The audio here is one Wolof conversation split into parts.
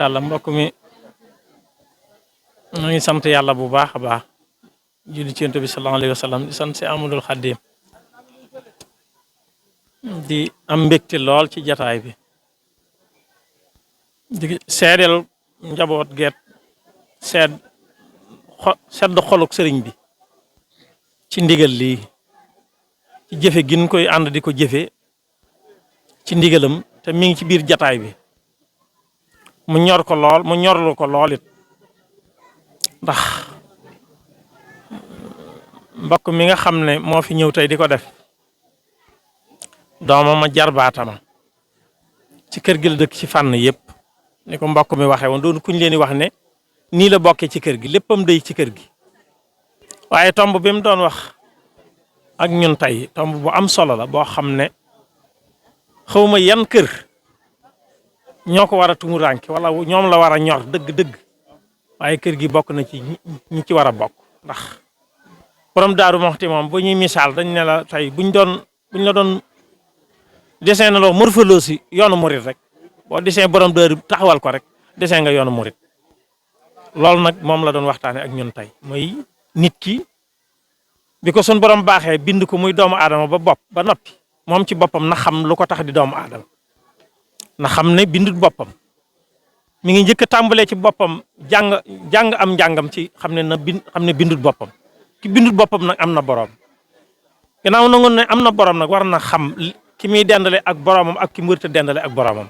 yàlla mbokk mi ñu ngi sant yàlla bu baax a baax julli ci Yonent bi sallallahu alayhi wa sallam di sant si Amadul Xaddim di am mbégte lool ci jataay bi di seedeel njaboot geet sedd xoluk sëriñ bi ci ndigal lii ci jëfe gin koy ànd di ko jëfe ci ndigalam te mi ngi ci biir jataay bi mu ñor ko lool mu ñorlu ko lool it ndax mbokk mi nga xam ne moo fi ñëw tey di ko def doomam a jarbaatama ci kër gi la dëkk ci fànn yëpp ni ko mbokk mi waxee woon doon kuñ leen di wax ne nii la bokkee ci kër gi léppam day ci kër gi waaye tomb bi mu doon wax ak ñun tey tomb bu am solo la boo xam ne xawma yan kër ñoo ko war a tumuraanke wala ñoom la war a ñor dëgg-dëgg waaye kër gi bokk na ci ñi ci war a bokk ndax borom Daaru Muxti moom bu ñuy misaal dañ ne la tey buñ la doon dessin na loo morphologie si yoonu murit rek boo dessin borom Daaru taxawal ko rek dessin nga yoonu murit loolu nag moom la doon waxtaane ak ñun tey mooy nit ki bi ko sun borom baaxee bind ko muy doomu aadama ba noppi moom ci boppam na xam lu ko tax di doomu aadama na xam ne bindut boppam mi ngi njëkk a tàmbalee ci boppam jàng am njàngam ci xam ne bindut boppam ki bindut boppam nag am na borom gannaaw nangu ne am na borom nag war na xam ki muy dendale ak boromam ak ki mu wërta dendale ak boromam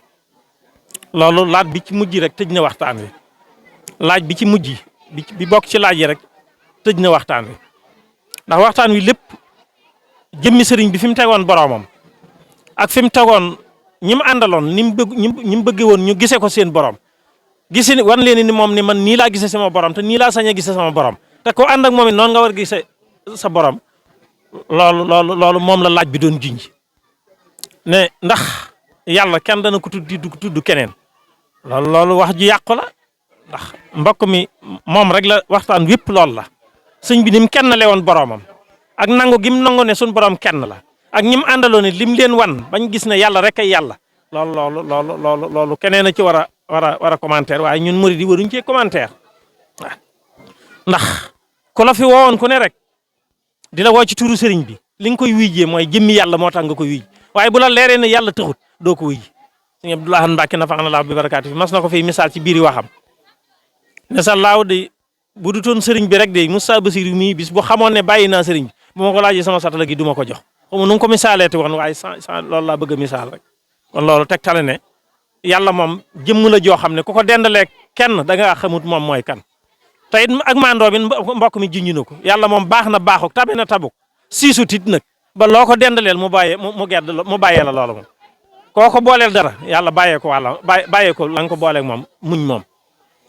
loolu laaj bi ci mujj rek tëj na waxtaan wi laaj bi ci mujj bi bokk ci laaj yi rek tëj na waxtaan wi ndax waxtaan wi lépp jëmmi sëriñ bi fi mu tegoon boromam ak fi mu tegoon ñi mu àndaloon ni mu bëggee woon ñu gisee ko seen borom gisi wan leen ni moom ni man nii laa gisee sama borom te nii laa sañ a gisee sama borom te ko ànd ak moom it noonu nga war a gisee sa borom loolu moom la laaj bi doon junj ne ndax yàlla kenn dana ko tudd keneen loolu wax ju yàqu la ndax mbokk mi moom rek la waxtaan wépp loolu la sëñ bi ni mu kenn le woon boromam ak nangu gi mu nangu ne suñ borom kenn la ak ñi mu àndaloon ne lim leen wan bañ gis ne yàlla rek ay yàlla loolu keneen a ci war a commentaire waaye ñun murid yi waruñ cee commentaire waaw ndax ku la fi woowoon ku ne rek di la woo ci turu sëriñ bi li nga koy wuyjee mooy jëmmi yàlla moo tax nga koy wuyj waaye bu la leeree ne yàlla taxut doo ko wuyji sëñ Abdoulaye Mbacke nafaana laahu bi barakaatu fi mas na ko fiy misaal ci biiri waxam ne sa laaw de bu du toon sëriñ bi rek de Moussa Bassirou mii bis bu xamoon ne bàyyi naa sëriñ bi bu ma ko laajee sama satala gi du ma ko jox xamu nu nga ko misaalee te woon waaye sans loolu laa bëgg a misaal rek kon loolu tegtale ne yàlla moom jëmm la joo xam ne ku ko dendalee kenn da nga xamut moom mooy kan te it ak mandoo bi mbokk mi junj na ko yàlla moom baax na baaxuk tabe na tabuk siisu tit nag ba loo ko dendaleel mu bàyyee la loolu moom koo ko booleel dara yàlla bàyyee ko la nga ko booleeg moom muñ moom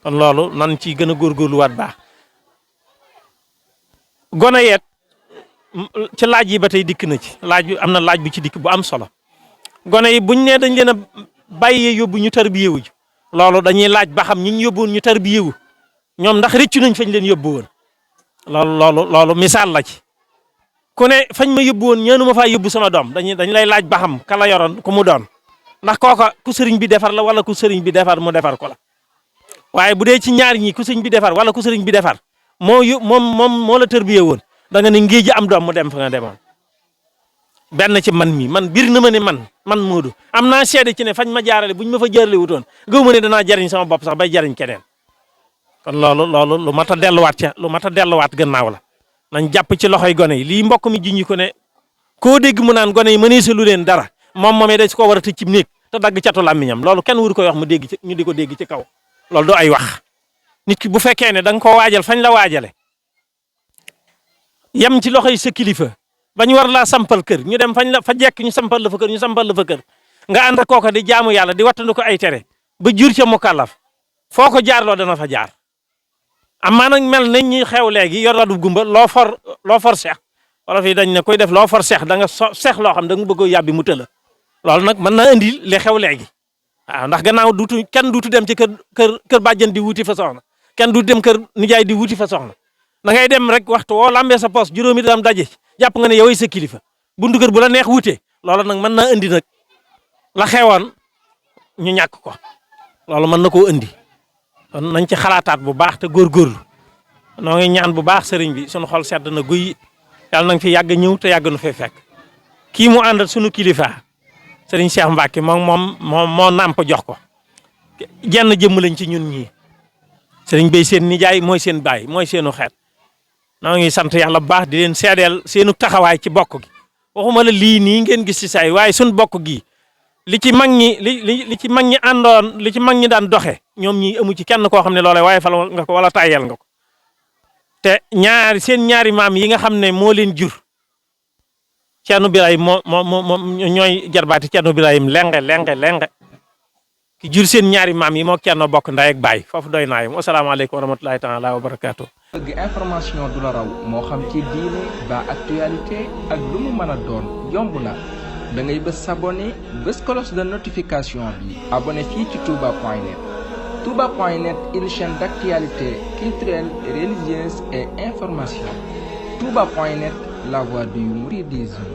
kon loolu nan ci gën a góorgóorluwaat baax gone yeet ci laaj yi ba tey dikk na ci laaj bi am na laaj bu ci dikk bu am solo gone yi buñ ne dañ leen a bàyyee yóbbu ñu tarbiyewu ji loolu dañuy laaj ba xam ñi ñu yóbbuwoon ñu tarbiyewu ñoom ndax rëccu nañ fañ leen yóbbu woon loolu misaal la ci ku ne fañ ma yóbbu woon ñaanu ma faa yóbbu sama doom dañ lay laaj ba xam ka la yoroon ku mu doon ndax kooka ku sëriñ bi defar la wala ku sëriñ bi defar mu defar ko la waaye bu dee ci ñaar ñi ku sëriñ bi defar wala ku sëriñ bi defar moo la tarbiyee woon da nga ne ngéej ji am doom mu dem fa nga demoon benn ci man bir na ma ne man Moodu am naa seede ci ne fañ ma jaarale buñ ma fa jaarale wutoon gëw ma ne danaa jariñ sama bopp sax bay jariñ keneen kon loolu lu mat a delluwaat gannaaw la nañ jàpp ci loxoy gone yi lii mbokk mi junñi ko ne koo dégg mu naan gone yi mëneesa lu leen dara moomee da si ko war a tëj ci néeg te dagg catu làmmiñam loolu kenn waru koy wax mu dégg ci ñu di ko dégg ci kaw loolu du ay wax nit ki bu fekkee ne da nga koo waajal fañ la waajale yem ci loxoy sa kilifa bañ war laa sampal kër ñu dem fa jekk ñu sampal la fa kër nga ànd ak kooka di jaamu yàlla di wattandu ko ay tere ba jur ca mukallaf foo ko jaarloo dana fa jaar amaa nag mel nañ ñi xew léegi yor la du gumba loo for seex wala fii dañ ne koy def loo for seex da nga seex loo xam da nga bëgg yàbbi mu tëla loolu nag mën naa indi li xew léegi waaw ndax gannaaw kenn duutu dem ci kër bàjjen di wuti fa soxna kenn duutu dem kër nijaay di wuti fa soxna da ngay dem rek waxtu woo lambee sa poos juróomi dam daje jàpp nga ne yow sa kilifa buntu kër bu la neex wutee loolu nag mën naa indi nag la xewoon ñu ñàkk ko loolu mën na koo indi kon nañ ci xalaataat bu baax te góorgóorlu noo ngi ñaan bu baax sëriñ bi sunu xol sedd na guy yàlla na nga fi yàgg ñëw te yàgg nu fee fekk kii mu àndal sunu kilifa sëriñ Cheikh Mbacke moo nàmp jox ko jenn jëmm lañ ci ñun ñii sëriñ Bay seen nijaay mooy seen baay mooy seenu xeet noo ngi sant yàlla bu baax di leen seedeel seenu taxawaay ci bokk gi waxuma la lii nii ngeen gis ci saay waaye suñ bokk gi li ci mag ñi li ci mag ñi àndoon li ci mag ñi daan doxe ñoom ñi amu ci kenn koo xam ne loolee waaye fal nga ko wala tàyyel nga ko te seen ñaari maam yi nga xam ne moo leen jur Ceerno Birahim moo ñooy jarbaati Ceerno Birahim lenge ki jur seen ñaari maam yi moo Ceerno bokk ndey ak baay foofu doy naa yam asalaamaaleykum wa rahmatulahi taala wa barakaatu. bëgg information du la raw moo xam ci diine ba actualité ak lu mu mën a doon yomb na da ngay bës s'abonné bës cloche de notification bi abonné fii ci touba.net. touba.net une chaîne d'actualité culturelle, religieuse et information. touba.net, la voix du mouridisme.